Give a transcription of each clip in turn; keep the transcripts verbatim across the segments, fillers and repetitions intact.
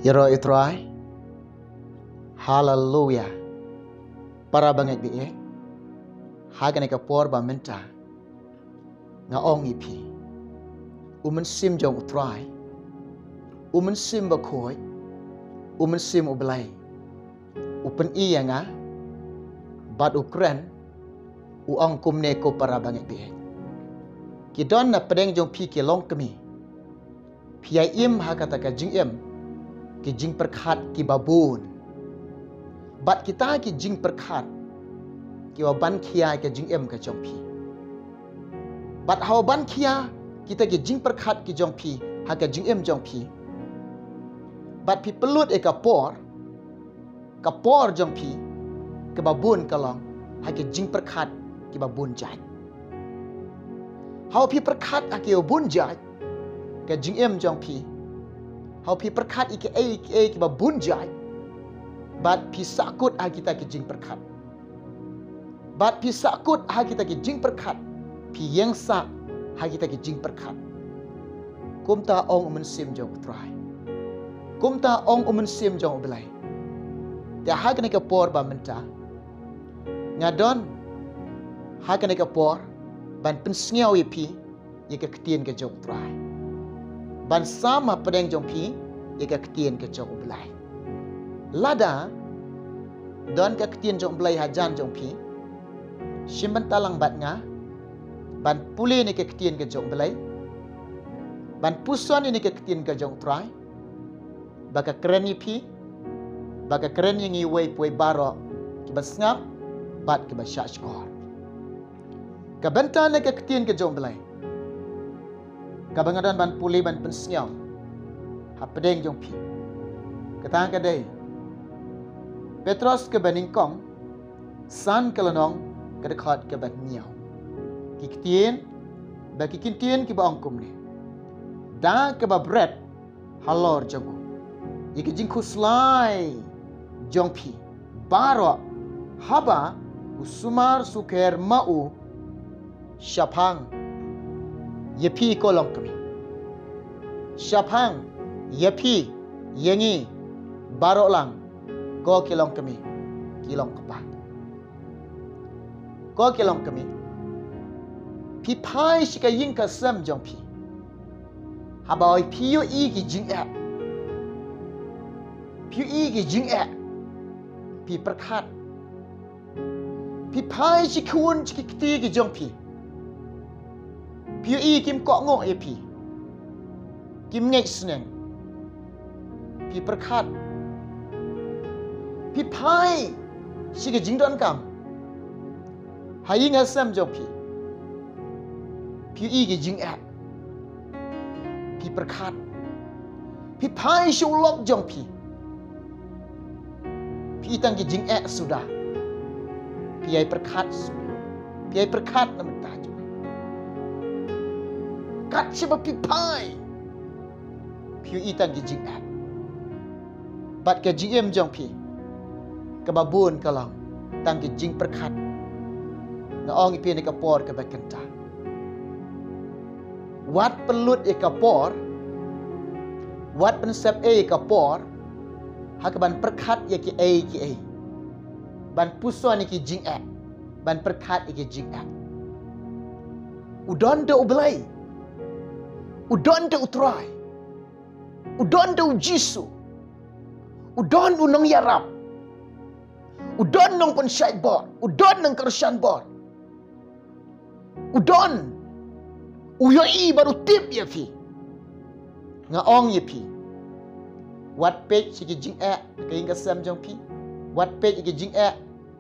Ïaroh ïa u Trai. Haleluya. Para bangeit baieit, ha kane ka por ba mynta nga ong ïa phi, u Mynsiem jong u Trai, u Mynsiem Bakhuid, u Mynsiem u Blei, u pyni ïa nga bad u kren, u ong kumne, ko para bangeit baieit. Ki don na pdeng jong phi ki longkmie. Phi ïa im ha kata ka jingim ki jingpyrkhat kiba bun. Bad kita ki jingpyrkhat kiba ban khia ka jingim ka jong phi. Bad haba ban khia kita ki jingpyrkhat ki jong phi ha ka jingim jong phi, bad phi pynlut ïa ka por, ka por jong phi kaba bun ka long ha ki jingpyrkhat kiba bun jait. Haba phi pyrkhat ha kiba bun jait, ka jingim jong phi, haba phi pyrkhat ïa kiei kiei kiba bun jait, bad phi sahkut ha kita ki jingpyrkhat, bad phi sahkut ha kita ki jingpyrkhat, phi ïeng sah ha kita ki jingpyrkhat. Kumta ong u Mynsiem jong u Trai. Kumta ong u Mynsiem jong u Blei. Te ha kane ka por ba mynta nga don ha kane ka por ban pynsngew ïa phi ïa ka ktien ka jong u Trai, ban sam ha pdeng jong phi ïa ka ktien ka jong u Blei. Lada don ka ktien jong u Blei hajan jong phi, shim bynta lang bad nga ban pule ïa ka ktien ka jong u Blei, ban puson ïa ka ktien ka jong u Trai, ba ka kren ïa phi, ba ka kren ïa ngi uwei pa uwei baroh kiba sngap bad kiba shahshkor. Ka bynta na ka ktien ka jong u Blei kaba nga don ban pule ban pynsngew ha pdeng jong phi, kata ka dei Petros kaba nyngkong, san ka lynnong, ka dkhot kaba hynñiew. Ki ktien, ba ki ktien kiba ong kumne: Da kaba bret halor jong u ïa ki jingkhuslai jong phi baroh, haba u sumar sukher ma u shaphang ïa phi, ko longkmie. Shaphang ïa phi, ïa ngi baroh lang, ko ki longkmie, ki longkpa. Ko ki longkmie, phi phai sha ka ïing ka sem jong phi, haba phi ïohi ki jingeh, phi ïohi ki jingeh, phi pyrkhat. Phi phai sha ki khun sha ki kti ki jong phi, phi ïohi kim kohnguh ïa phi, kim ngeit sneng, phi pyrkhat. Phi phai sha ki jingdonkam ha ïing ha sem jong phi, phi ïohi ki jingeh, phi pyrkhat. Phi phai sha u lok jong phi, phi i tang ki jingeh suda, phi ïai pyrkhat suda, phi ïai pyrkhat na bynta jong u. Kat shaba phi phai, phi i tang ki jingeh. Bad ka jingim jong phi kaba bun ka long tang ki jingpyrkhat. Nga ong ïa phi na ka por kaba kynta, wat pynlut ïa ka por, wat pynsep ei ïa ka por ha kaban pyrkhat ïa kiei kiei, ban puson ïa ki jingeh, ban pyrkhat ïa ki jingeh. U don da U Blei, u don da U Trai, u don da U Jisu, u don u nongïarap, u don nongpynshait bor, u don nongkyrshan bor, u don u ïohi bad u tip ïa phi. Nga ong ïa phi, wat peit sha ki jingeh ka ïing ka sem jong phi, wat peit ïa ki jingeh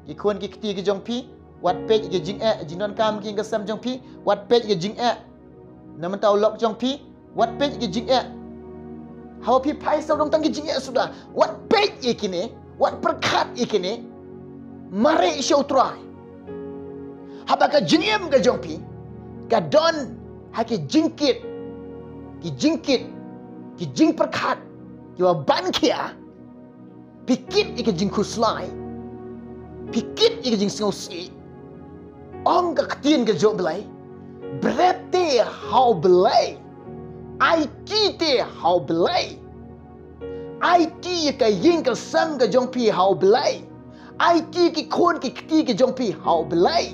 ki khun ki kti ki jong phi, wat peit ïa ki jingeh jingdonkam ka ïing ka sem jong phi, wat peit ïa ki jingeh na bynta u lok jong phi, wat peit ïa ki jingeh. Haba phi phai sa u don tang ki jingeh suda, wat peit ïa kine, wat pyrkhat ïa kine, mareh sha U Trai. Haba ka jingim ka jong phi ka don ha ki jingkit, ki jingkit, ki jingpyrkhat kiba ban khia, phi kit ïa ki jingkhuslai, phi kit ïa ki jingsngewsih. Ong ka ktien ka jong U Blei, bret te ha U Blei, aiti te ha U Blei. Aiti ïa ka ïing ka sem ka jong phi ha U Blei. Aiti ki khun ki kti ka jong phi ha U Blei.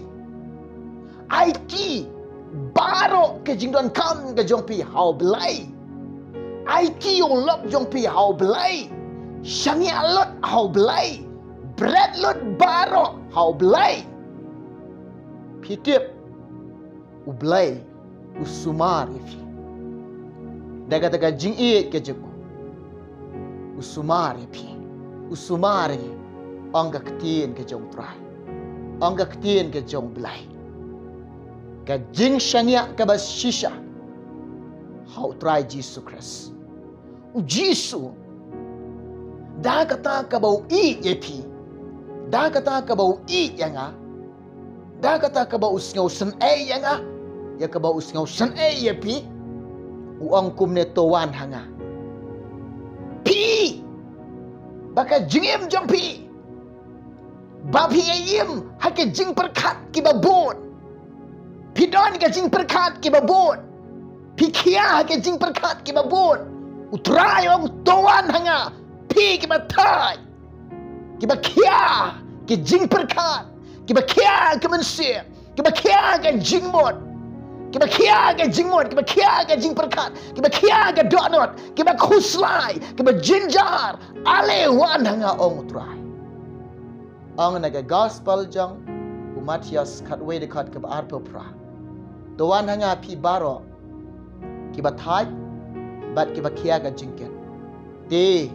Aiti baroh ka jingdonkam ka jong phi ha U Blei. Aiti ïa u lok jong phi ha U Blei. Shaniah lut ha U Blei. Bret lut baroh ha U Blei. Phi tip, U Blei u sumar ïa phi. Da kata ka jingïeit ka jong u, u sumar ïa phi. U sumar ïa phi. Ong ka ktien ka jong U Trai. Ong ka ktien ka jong U Blei. Ka jingshaniah kaba shisha ha U Trai Jisu Khrist. U Jisu, da kata kaba u ïeit ïa phi, da kata kaba u ïeit ïa nga, da kata kaba u sngewsynei ïa nga, ïa kaba u sngewsynei ïa phi, u ong kumne, to wan ha nga. Phi, ba ka jingim jong phi, ba phi ïa im ha ki jingpyrkhat kiba bun. Phi don ka jingpyrkhat kiba bun. Phi khia ha ki jingpyrkhat kiba bun. U Trai u ong, to wan ha nga. Phi kiba thait, kiba khia ki jingpyrkhat, kiba khia ki mynsiem, kiba khia ka jingmut, kiba khia ka jingmut, kiba khia ka jingpyrkhat, kiba khia ka dohnud, kiba khuslai, kiba jynjar. Ale wan ha nga, ong U Trai. Ong na ka gospel jong u Mathaios khatwei dkhot kaba arphew phra, to wan ha nga phi baroh kiba thait bad kiba khia ka jingkit, te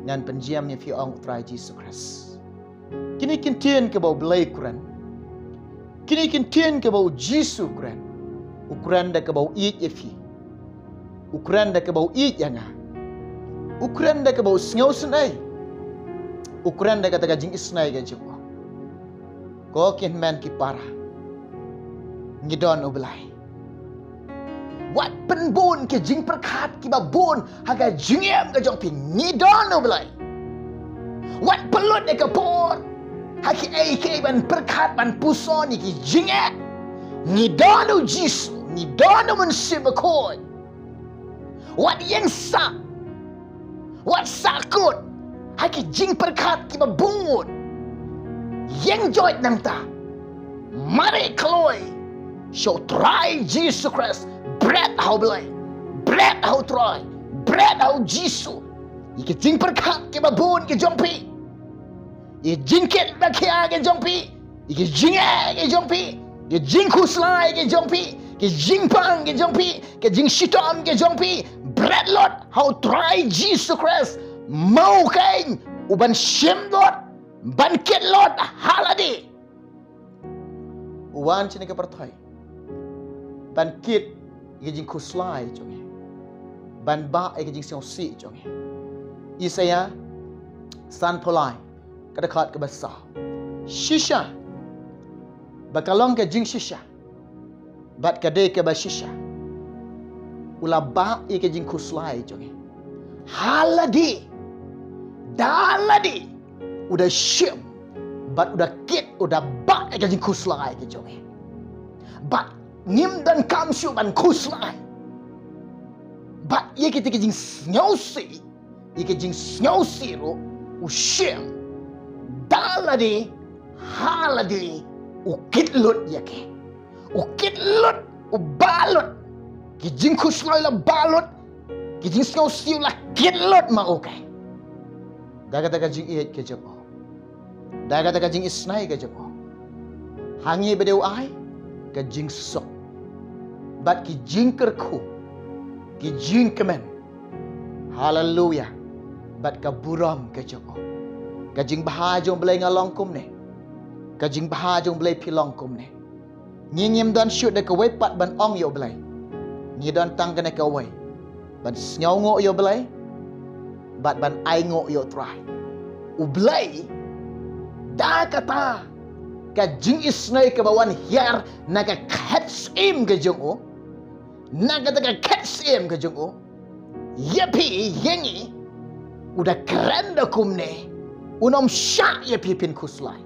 ngan pynjem ïa phi, ong U Trai Jisu Khrist. Kine ki ktien kaba U Blei u kren. Kine ki ktien kaba U Jisu u kren. U kren da kaba u ïeit ïa phi. U kren da kaba u ïeit ïa nga. U kren da kaba u sngewsynei. U kren da kata ka jingisynei ka jong u. Ko ki hynmen ki para, ngi don U Blei. Wat pynbun ki jingpyrkhat kiba bun ha ka jingim ka jong phi, ngi don U Blei. Wat pynlut ïa ka por ha kiei kiei ban pyrkhat, ban puson ïa ki jingeh. Ngi don U Jisu, ngi don U Mynsiem Bakhuid. Wat ïeng sah, wat sahkut ha ki jingpyrkhat kiba bun. Ïeng joit nangta. Mareh kloi sha U Trai Jisu Khrist. Bret ha U Blei, bret ha U Trai, bret ha U Jisu. Ïa ki jingpyrkhat kiba bun ki jong phi, ïa ki jingkit ba khia ki jong phi, ïa ki jingeh ki jong phi, ïa ki jingkhuslai ki jong phi, ïa ki jingpang ki jong phi, ïa ki jingshitom ki jong phi, bret lut ha U Trai Jisu Khrist. Ma u keiñ u ban shim lut, ban kit lut ha lade. U wan shane ka pyrthei ban kit ïa ki jingkhuslai jong ngi, ban bah ïa ki jingsngewsih jong ngi. Isaïah sanphew lai, ka dkhot kaba saw. Shisha, ba ka long ka jingshisha bad ka dei kaba shisha, u la bah ïa ki jingkhuslai jong ngi. Ha lade, da lade u da shim bad u da kit, u da bah ïa ki jingkhuslai ki jong ngi. Bad ngim donkam shuh ban khuslai. Bad ïa kita ki jingsngewsih, ïa ki jingsngewsih ruh u shim. Da lade, ha lade u kit lut ïa ki. U kit lut, u bah lut. Ki jingkhuslai la bah lut, ki jingsngewsih la kit lut ma u keiñ. Da kata ka jingïeit ka jong u, da kata ka jingisynei ka jong u, ha ngi ba dei u ai ka jingsuk bad ki jingkyrkhu, ki jingkmen. Haleluia. Bad ka burom ka jong u. Ka jingbha jong U Blei nga long kumne. Ka jingbha jong U Blei phi long kumne. Ngi ngim don shuh da kawei pat ban ong ïa U Blei. Ngi don tang kane kawei, ban sngewnguh ïa U Blei bad ban ainguh ïa U Trai. U Blei, da kata ka jingisynei kaba wan hiar na ka khet syiem ka jong u, na kata ka khet syiem ka jong u, ïa phi ïa ngi, u da kren da kumne: Un ym shah ïa phi phin khuslai.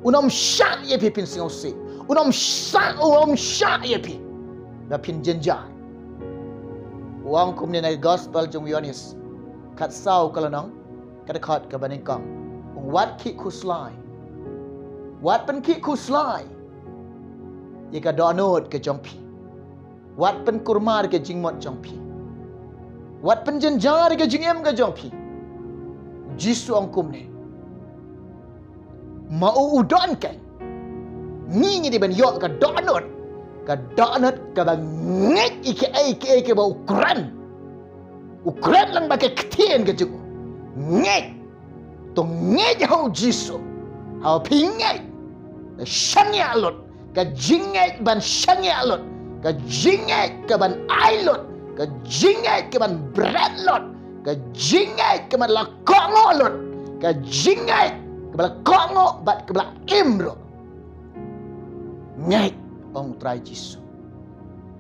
Un ym shah ïa phi phin sngewsih. Un ym shah, un ym shah ïa phi ba phin jynjar. U ong kumne na ka gospel jong u Ïoannis, Khatsaw ka lynnong, ka dkhot kaba nyngkong. Wat khih khuslai. Wat pynkhih khuslai ïa ka dohnud ka jong phi. Wat pynkulmar ïa ka jingmut jong phi. Wat pynjynjar ïa ka jingim ka jong phi. Jisu ong kumne. Ma u u don kein. Ngi ngi dei ban ïoh ka dohnud. Ka dohnud kaba ngeit ïa kiei kiei kiba u kren. U kren lang bad ka ktien ka jong u. Ngeit. To ngeit ha u Jisu. Haba phi ngeit. Shaniah lut. Ka jingngeit ban shaniah lut. Ka jingngeit kaban ai lut. Ka jingngeit kaban bret lut. Ka jingngeit kaban la kohnguh lut. Ka jingngeit kaba la kohnguh bad kaba la im ruh. Ngeit, ong u Trai Jisu.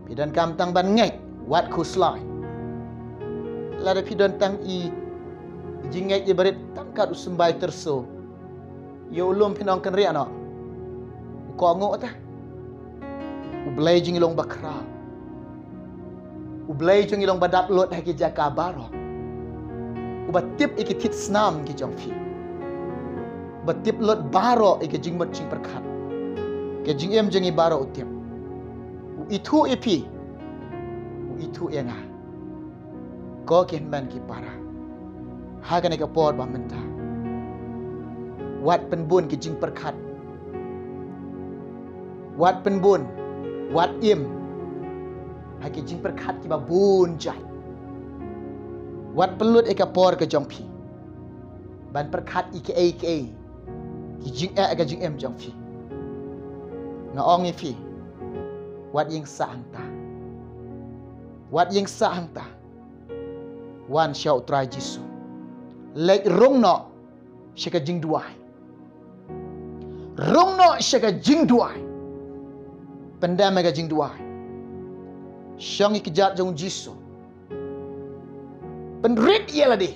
Phi donkam tang ban ngeit, wat khuslai. Lada phi don tang i jingngeit ibarit tang kat u symbai tyrso. Ïa u lum phin ong kynriah noh. U kohnguh te. U Blei jong ngi long bakhraw. U Blei jong ngi long ba dap lut ha ki jaka baroh. Uba tip ïa ki thied snam ki jong phi. Uba tip lut baroh ïa ki jingmut jingpyrkhat. Ki jingim jong ngi baroh u tip. U ithuh ïa phi. U ithuh ïa nga. Ko ki hynmen ki para. Ha kane ka por ba mynta. Wat pynbun ki jingpyrkhat. Wat pynbun. Wat im. Ha ki jingpyrkhat kiba bun jait. Wat pynlut ïa ka por ka jong phi. Ban pyrkhat ïa kiei kiei. Ki jingeh ka jingim jong phi. Nga ong ïa phi. Wat ïeng sah hangta. Wat ïeng sah hangta. Wan sha u Trai Jisu. Leit rung noh sha ka jingduwai. Rung noh sha ka jingduwai. Pyndem ïa ka jingduwai. Shong ïa ka kjat jong u Jisu. Pynrit ïa lade.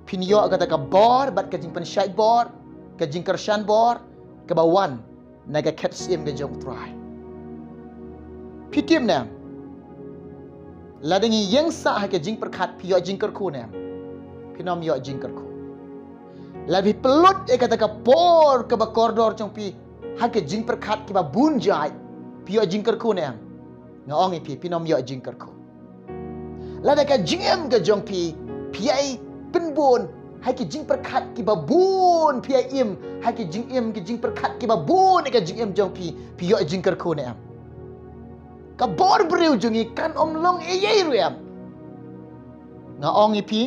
Phin ïoh kata ka bor bad ka jingpynshait bor, ka jingkyrshan bor kaba wan na ka khet syiem ka jong u Trai. Phi tip ne em? Lada ngi ïeng sah ha ka jingpyrkhat phi ïoh jingkyrkhu ne em? Phin ym ïoh jingkyrkhu. Lada phi pynlut ïa kata ka por kaba kordor jong phi ha ka jingpyrkhat kiba bun jait phi ïoh jingkyrkhu ne em? Nga ong ïa phi, phin ym ïoh jingkyrkhu. Lada ka jingim ka jong phi phi ïai pynbun ha ki jingpyrkhat kiba bun, phi ïai im ha ki jingim, ki jingpyrkhat kiba bun ha ka jingim jong phi, phi ïoh jingkyrkhu ne em? Ka bor briew jong ngi kan ym long eiei ruh em. Nga ong ïa phi,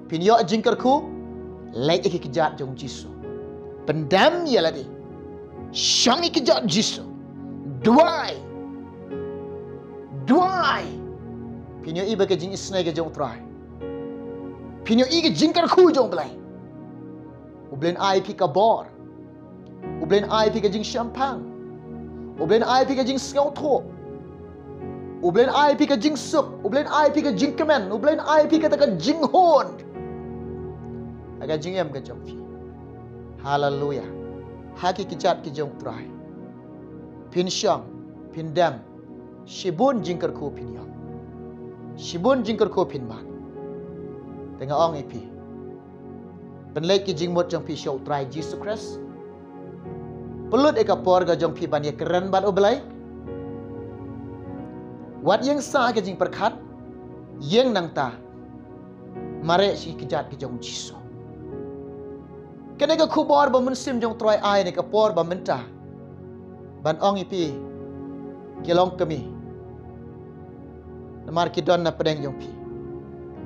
phin ïoh jingkyrkhu. Leit ïa ka kjat jong u Jisu. Pyndem ïa lade. Shong ïa ka kjat Jisu. Duwai. Duwai. Phin ïohi ba ka jingisynei ka jong u Trai. Phin ïohi ka jingkyrkhu jong u Blei. U Blei un ai phi ka bor. U Blei un ai phi ka jingshemphang. U Blei un ai phi ka jingsngewthuh. U Blei un ai phi ka jingsuk. U Blei un ai phi ka jingkmen. U Blei un ai phi kata ka jinghun ha ka jingim ka jong phi. Haleluya. Ha ki kjat ki jong u Trai. Phin shong, phin dem. Shibun jingkyrkhu phin ïoh. Shibun jingkyrkhu phin mad. Te nga ong ïa phi. Pynleit ki jingmut jong phi sha u Trai Jisu Khrist. Pynlut ïa ka por ka jong phi ban ïakren bad u Blei. Wat ïeng sah ha ka jingpyrkhat. Ïeng nangta. Mareh sha ki kjat ki jong u Jisu. Kane ka khubor ba mynsiem jong u Trai ai ha kane ka por ba mynta. Ban ong ïa phi. Ki long kmie. Namar ki don na pdeng jong phi.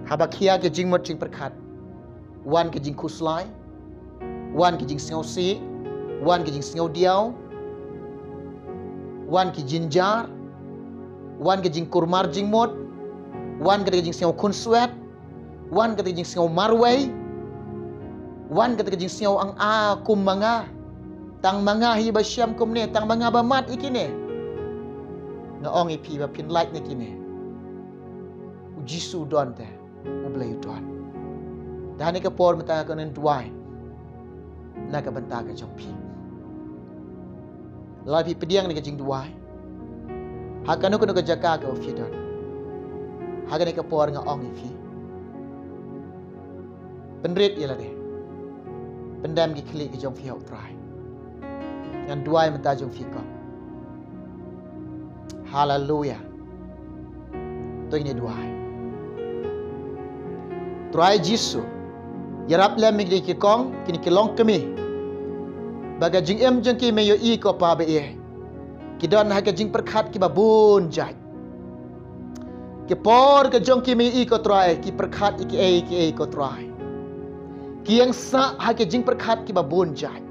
Haba khia ki jingmut jingpyrkhat. Wan ki jingkhuslai. Wan ki jingsngewsih. Wan ki jingsngewdiaw. Wan ki jynjar. Wan ki jingkulmar jingmut. Wan ki jingsngew khunswet. Wan kata ka jingsngew marwei. Wan kata ka jingsngew ang a kum ma nga. Tang ma nga hi ba shem kumne, tang ma nga ba mad ïa kine. Nga ong ïa phi ba phin lait na kine. U Jisu u don te, u Blei u don. Te ha kane ka por mynta nga kynduwai na ka bynta ka jong phi. Lada phi pdiang na ka jingduwai. Ha kano kano ka jaka kaba phi don. Ha kane ka por nga ong ïa phi. Pynrit ïa lade. Pyndem ki khlieh ki jong phi ha u Trai. Ngan duwai mynta jong phi kong. Haleluya. To ngin duwai. Trai Jisu, ïarap lem ïa ki kong, kine ki longkmie. Ba ka jingim jong ki me ïohi ko Pa ba ïeit. Ki don ha ka jingpyrkhat kiba bun jait. Ki por ka jong ki me ïohi ko Trai, ki pyrkhat ïa kiei kiei ko Trai. Ki ïeng sah ha ka jingpyrkhat kiba bun jait.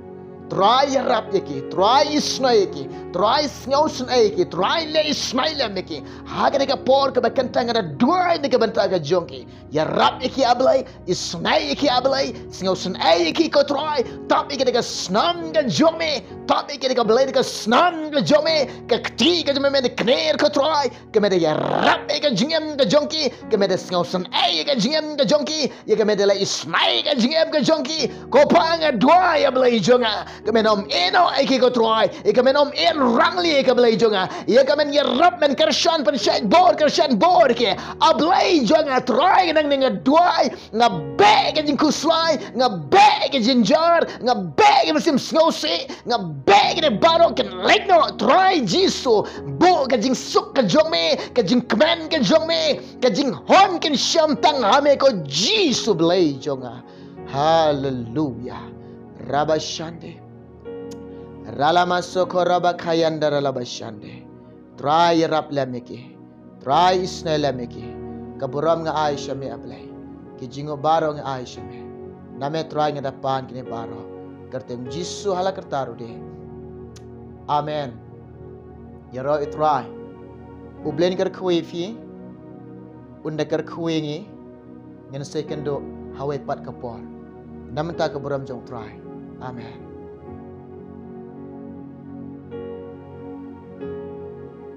Trai ïarap ïa ki, Trai isynei ïa ki, Trai sngewsynei ïa ki, Trai leh isynei lem ïa ki. Ha kane ka por kaba kyntang nga da duwai na ka bynta ka jong ki. Ïarap ïa ki A Blei, isynei ïa ki A Blei, sngewsynei ïa ki ko Trai, tap ïa ki da ka snam ka jong me, tap ïa ki da ka Blei da ka snam ka jong me, ka kti ka jong me me da kner ko Trai, ka me da ïarap ïa ka jingim ka jong ki, ka me da sngewsynei ïa ka jingim ka jong ki, ïa ka me da leh isynei ïa ka jingim ka jong ki, ko Pa nga duwai A Blei jong nga, ka men ym ïehnoh ïa ki ko Trai, ïa ka men ym ïehnoh rangli ïa ka Blei jong nga, ïa ka men ïarap men kyrshan pynshait bor kyrshan bor ki. A Blei jong nga Trai nga nang nga duwai, nga beh ka jingkhuslai, nga beh ka jynjar, nga beh ka mynsiem sngewsih, nga beh ka dei baroh kin leit noh Trai Jisu, buh ka jingsuk ka jong me, ka jingkmen ka jong me, ka jinghon kin sham tang ha me ko Jisu Blei jong nga. Haleluya. Rabashande. Ralamasoko rabakayanda ralabashande. Trai ïarap lem ïa ki. Trai isynei lem ïa ki. Ka burom nga ai sha me A Blei. Ki jingïoh baroh nga ai sha me. Na me Trai nga da pan kine baroh. Kyrteng Jisu ha la kyrta ruh de. Amen. Ïaroh ïa u Trai. U Blei un kyrkhu ïa phi. Un da kyrkhu ïa ngi. Ngin sa ïakynduh ha kawei pat ka por. Na mynta ka burom jong u Trai. Amen.